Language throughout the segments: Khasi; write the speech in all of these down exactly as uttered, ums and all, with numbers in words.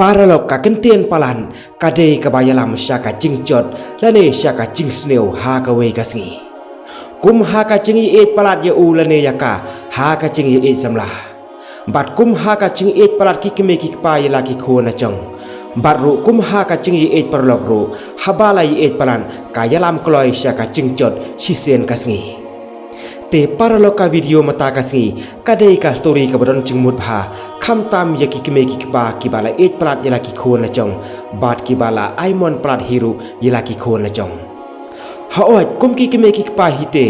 Paralok, ka kyntien palat ka dei kaba ïalam sha ka jingjot lane sha ka jingsniew ha kawei ka sngi. Kum ha ka jingïeit palat ïa u lane ïa ka ha ka jingïeit samla. Bad kum ha ka jingïeit palat ki kmie ki kpa ïa la ki khun la jong. Bad ruh kum ha ka jingïeit paralok ruh, haba la ïeit palat ka ïalam kloi sha ka jingjot shisien ka sngi. Te paralok, ka video mynta ka sngi ka dei ka story kaba don jingmut bha, khamtam ïa ki kmie ki kpa kiba la ïeit palat ïa la ki khun la jong, bad kiba la ai mon palat hi ruh ïa la ki khun la jong. Hooid, kum ki kmie ki kpa hi te,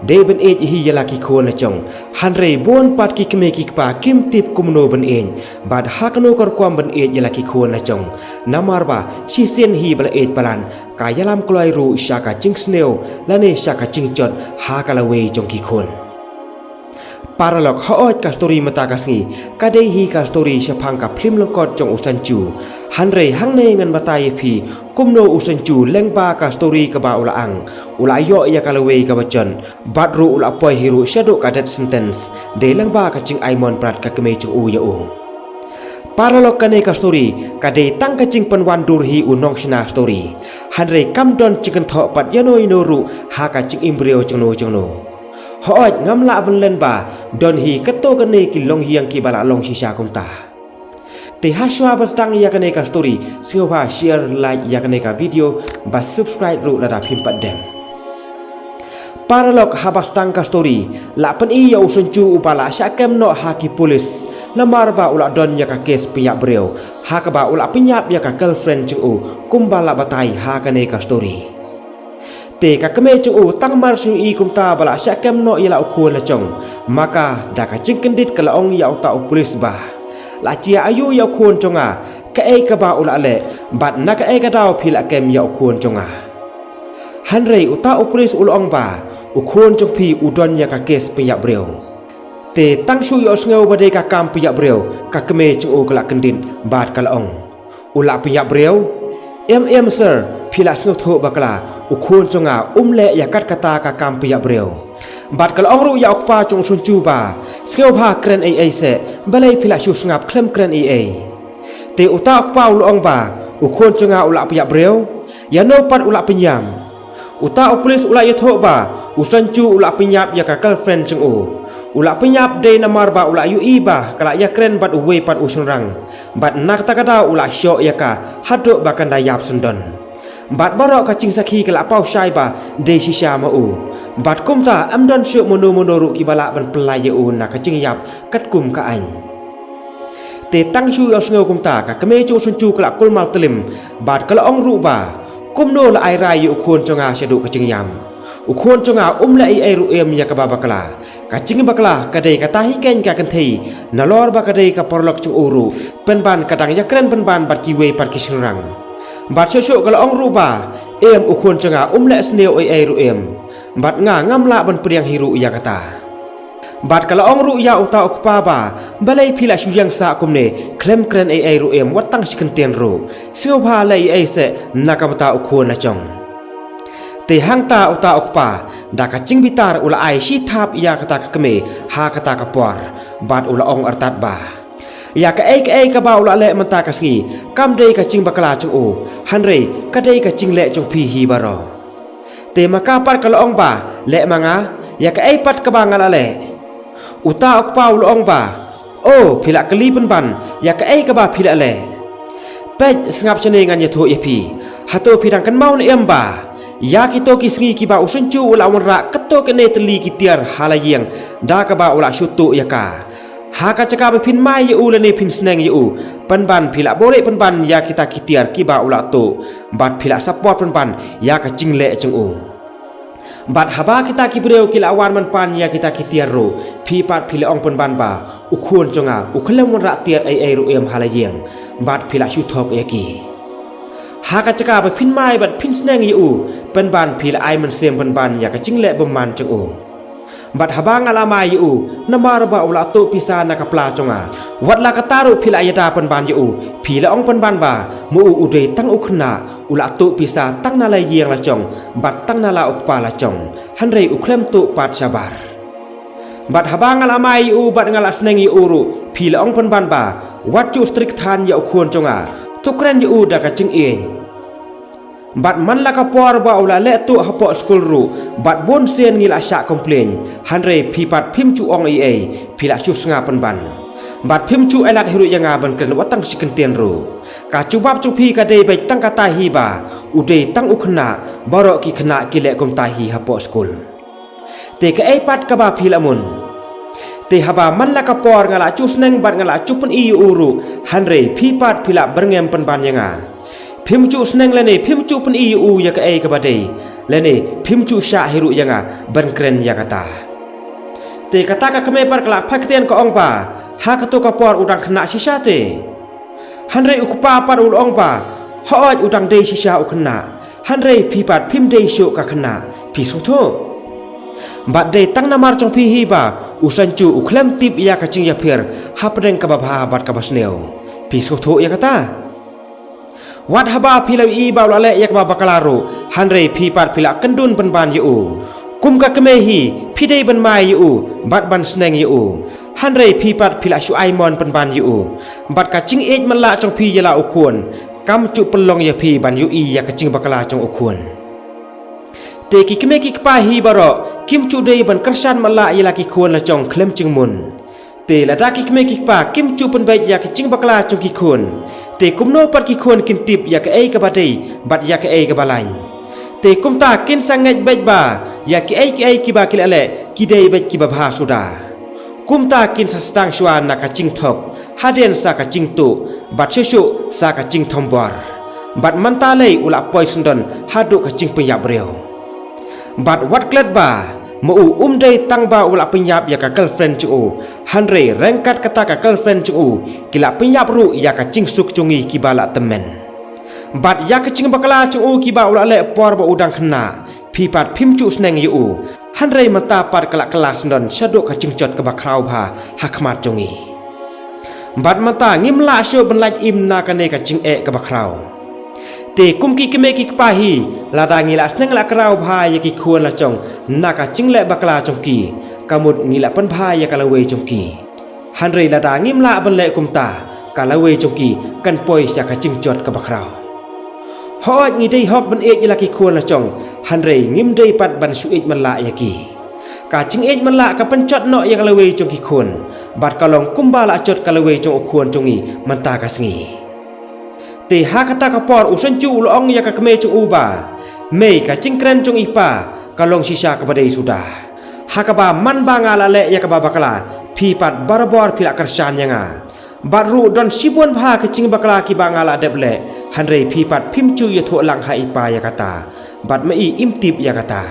dei ban ïeit hi ïa la ki khun la jong. Hynrei bun pat ki kmie ki kpa kim tip kumno ban ïeit bad ha kano ka rukom ban ïeit ïa la ki khun la jong. Namar ba shisien hi ba la ïeit palat, ka ïalam kloi ruh sha ka jingsniew lane sha ka jingjot ha ka lawei jong ki khun. Paralok, hooid, ka story mynta ka sngi ka dei hi ka story shaphang ka phlim lyngkot jong u Sanju. Hynrei hangne ngan batai ïa phi kumno u Sanju lyngba ka story kaba u la ang, u la ïoh ïa ka lawei kaba jot, bad ruh u la poi hi ruh shaduh ka death sentence, dei lyngba ka jingai mon palat ka kmie jong u ïa u. Paralok, kane ka story ka dei tang ka jingpynwandur hi u nongshna story. Hynrei kam don jingkynthoh pat ïano ïano ruh ha ka jingim briew jongno jongno. Hooid, ngam lah ban len ba don hi kato kane ki longïing kiba la long shisha kumta. Te ha shuwa ban sdang ïa kane ka story, sngewbha share, like ïa kane ka video, bad subscribe ruh lada phim pat dem. Paralok, haba sdang ka story, la pyni ïa u Sanju uba la shah kem noh ha ki pulit, namar ba u la don ïa ka case pynïap briew, ha kaba u la pynïap ïa ka girlfriend jong u, kumba la batai ha kane ka story. Te ka kmie jong u tang mar shu ïohi kumta ba la shah kem noh ïa la u khun la jong, ma ka da ka jingkyndit ka la ong ïa uta u pulit ba, la jia aïu ïa u khun jong nga, kaei kaba u la leh, bad na kaei ka daw phi la kem ïa u khun jong nga. Hynrei uta u pulit u la ong ba, u khun jong phi u don ïa ka case pynïap briew. Te tang shu ïohsngew ba dei ka kam pynïap briew, ka kmie jong u ka la kyndit bad ka la ong, u la pynïap briew? Em em sir, phi la sngewthuh bakla, u khun jong nga um leh ïa kat kata ka kam pynïap briew. Bad ka la ong ruh ïa u kpa jong u Sanju ba, sngewbha kren ei ei seh, balei phi la shu sngap khlem kren ei ei. Te uta u kpa u la ong ba, u khun jong nga u la pynïap briew? Ïano pat u la pynïap? Uta u pulit u la ïathuh ba, u Sanju u la pynïap ïa ka girlfriend jong u. U la pynïap dei namar ba u la ïohi ba ka la ïakren bad uwei pat u shynrang. Bad na kata ka daw u la shoh ïa ka haduh ba kan da ïap syndon. Bad baroh ka jingsakhi ka la paw shai ba dei shisha ma u. Bad kumta ym don shuh mano mano ruh kiba lah ban pynlait ïa u na ka jingïap katkum ka aiñ. Te tang shu ïohsngew kumta, ka kmie jong u Sanju ka la kulmar tylli, bad ka la ong ruh ba, kumno la ai rai ïa u khun jong nga shaduh ka jingïap. U khun jong nga um leh ei ei ruh em ïa kaba bakla. Ka jingbakla ka dei kata hi keiñ ka kynthei, nalor ba ka dei ka paralok jong u ruh, pynban ka dang ïakren pynban bad kiwei pat ki shynrang. Bad shuh shuh ka la ong ruh ba, em, u khun jong nga um leh sniew ei ei ruh em. Bad nga ngam lah ban pdiang hi ruh ïa kata. Bad ka la ong ruh ïa uta u kpa ba, balei phi la shu ïeng sah kumne, khlem kren ei ei ruh em, wat tang shi kyntien ruh. Sngewbha leh ei ei seh na ka bynta u khun la jong. Te hangta uta u kpa, da ka jingbitar u la ai shi thap ïa kata ka kmie ha kata ka por. Bad u la ong artat ba, ïa kaei kaei kaba u la leh mynta ka sngi, kam dei ka jingbakla jong u, hynrei ka dei ka jingleh jong phi hi baroh. Te ma ka pat ka la ong ba, leh ma nga, ïa kaei pat kaba nga la leh. Uta u kpa u la ong ba, o, phi la kylli pynban ïa kaei kaba phi la leh. Peit, sngap shane ngan ïathuh ïa phi. Hato phi dang kynmaw ne em ba, ïa kito ki sngi kiba u Sanju u la wanrah kato kine tylli ki tiar ha la ïing, da kaba u la shu tuh ïa ka. Ha ka jaka ba phin mai ïa u lane phin sneng ïa u, pynban phi la buhrieh pynban ïa kita ki tiar kiba u la tuh, bad phi la support pynban ïa ka jingleh jong u. Bad haba kita ki briew ki la wan ban pan ïa kita ki tiar ruh, phi pat phi la ong pynban ba, u khun jong nga u khlem wanrah tiar ei ei ruh em ha la ïing, bad phi la shu thok ïa ki. Ha ka jaka ba phin mai bad phin sneng ïa u, pynban phi la ai mynsiem pynban ïa ka jingleh bymman jong u. Bad haba nga la mai ïa u, namar ba u la tuh pisa na ka pla jong nga, wat la katta ruh phi la ïada pynban ïa u, phi la ong pynban ba, ma u u dei tang u khynnah, u la tuh pisa tang na la ïing la jong, bad tang na la u kpa la jong, hynrei u khlem tuh pat shabar. Bad haba nga la mai ïa u bad nga la sneng ïa u ruh, phi la ong pynban ba, wat ju strik than ïa u khun jong nga, to kren ïa u da ka jingïeit. Bad man la ka por ba u la leh tuh hapoh skul ruh, bad bun sien ngi la shah complain, hynrei phi pat phim ju ong ei ei, phi la shu sngew pynban. Bad phim ju ai lad hi ruh ïa nga ban kren wat tang shi kyntien ruh. Ka jubab jong phi ka dei beit tang kata hi ba, u dei tang u khynnah, baroh ki khynnah ki leh kumta hi hapoh skul. Te kaei pat kaba phi la mon? Te haba man la ka por nga la ju sneng bad nga la ju pyni ïa u ruh, hynrei phi pat phi la byrngem pynban ïa nga. Phim ju sneng lane phim ju pyni ïa u ïa kaei kaba dei, lane phim ju shah hi ruh ïa nga ban kren ïa kata. Te kata ka kmie pat ka la phai ktien ka ong ba, ha kato ka por u dang khynnah shisha te. Hynrei u kpa pat u la ong ba, hooid u dang dei shisha u khynnah. Hynrei phi pat phim dei shuh ka khynnah, phi sngewthuh. Bad dei tang namar jong phi hi ba, u Sanju u khlem tip ïa ka jingïapher, hapdeng kaba bha bad kaba sniew. Phi sngewthuh ïa kata. Wat haba phi la ïohi ba u la leh ïa kaba bakla ruh, hynrei phi pat phi la kyndun pynban ïa u. Kum ka kmie hi, phi dei ban mai ïa u, bad ban sneng ïa u. Hynrei phi pat phi la shu ai mon pynban ïa u. Bad ka jingïeit matlah jong phi ïa la u khun, kam ju pynlong ïa phi ban ïohi ïa ka jingbakla jong u khun. Te ki kmie ki kpa hi baroh, kim ju dei ban kyrshan matlah ïa la ki khun la jong khlem jingmut. Te lada ki kmie ki kpa kim ju pynbeit ïa ka jingbakla jong ki khun. Te kumno pat ki khun kin tip ïa kaei kaba dei, bad ïa kaei kaba lain. Te kumta kin sa ngeit beit ba, ïa kiei kiei kiba ki la leh, ki dei beit kiba bha suda. Kumta kin sa sdang shuwa na ka jingthok, hadien sa ka jingtuh, bad shuh shuh sa ka jingthombor. Bad mynta lei u la poi syndon, haduh ka jingpynïap briew. Bad wat klet ba, ma u um dei tang ba u la pynïap ïa ka girlfriend jong u, hynrei ryngkat kata ka girlfriend jong u, ki la pynïap ruh ïa ka jingsuk jong ngi kiba la tymmen. Bad ïa ka jingbakla jong u kiba u la leh por ba u dang khynnah, phi pat phim ju sneng ïa u. Hynrei mynta pat ka la kylla syndon shaduh ka jingjot kaba khraw bha ha khmat jong ngi. Bad mynta ngim lah shuh ban lait im na kane ka jingeh kaba khraw. Te kum ki kmie ki kpa hi, lada ngi la sneng la khraw bha ïa ki khun la jong, na ka jingleh bakla jong ki, ka mut ngi la pynbha ïa ka lawei jong ki. Hynrei lada ngim lah ban leh kumta, ka lawei jong ki, kan poi sha ka jingjot kaba khraw. Hooid ngi dei hok ban ïeit ïa la ki khun la jong, hynrei ngim dei pat ban shu ïeit matlah ïa ki. Ka jingïeit matlah ka pynjot noh ïa ka lawei jong ki khun, bad ka long kumba la jot ka lawei jong u khun jong ngi mynta ka sngi. Te ha kata ka por u Sanju u la ong ïa ka kmie jong u ba, mei ka jingkren jong i pa, ka long shisha kaba dei suda. Ha kaba man ba nga la leh ïa kaba bakla, phi pat barabor phi la kyrshan ïa nga. Bad ruh don shibun bha ki jingbakla kiba nga la dep leh, hynrei phi pat phim ju ïathuh lang ha i pa ïa kata, bad ma i im tip ïa kata.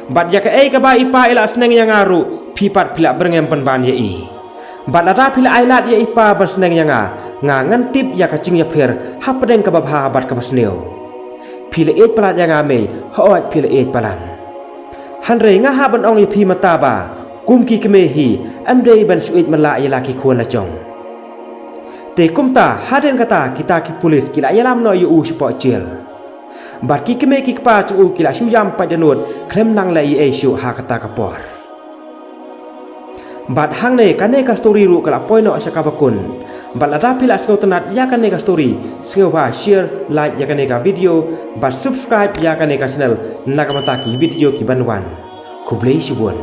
Bad ïa kaei kaba i pa i la sneng ïa nga ruh, phi pat phi la byrngem pynban ïa i. Bad lada phi la ai lad ïa i pa ban sneng ïa nga, nga ngan tip ïa ka jingïapher, hapdeng kaba bha bad kaba sniew. Phi la ïeit palat ïa nga mei, hooid phi la ïeit palat. Hynrei nga hap ban ong ïa phi mynta ba, kum ki kmie hi, ym dei ban shu ïeit matlah ïa la ki khun la jong. Te kumta, hadien kata, kita ki pulit ki la ïalam noh ïa u shapoh jel. Bad ki kmie ki kpa jong u ki la shu ïam pat da nud, khlem nang leh ei ei shuh ha kata ka por. Bad hangne kane ka story ruh ka la poi noh sha kaba kut. Bad lada phi la sngewtynnad ïa kane ka story, sngewbha share, like ïa kane ka video, bad subscribe ïa kane ka channel, na ka bynta ki video ki ban wan. Khublei shibun.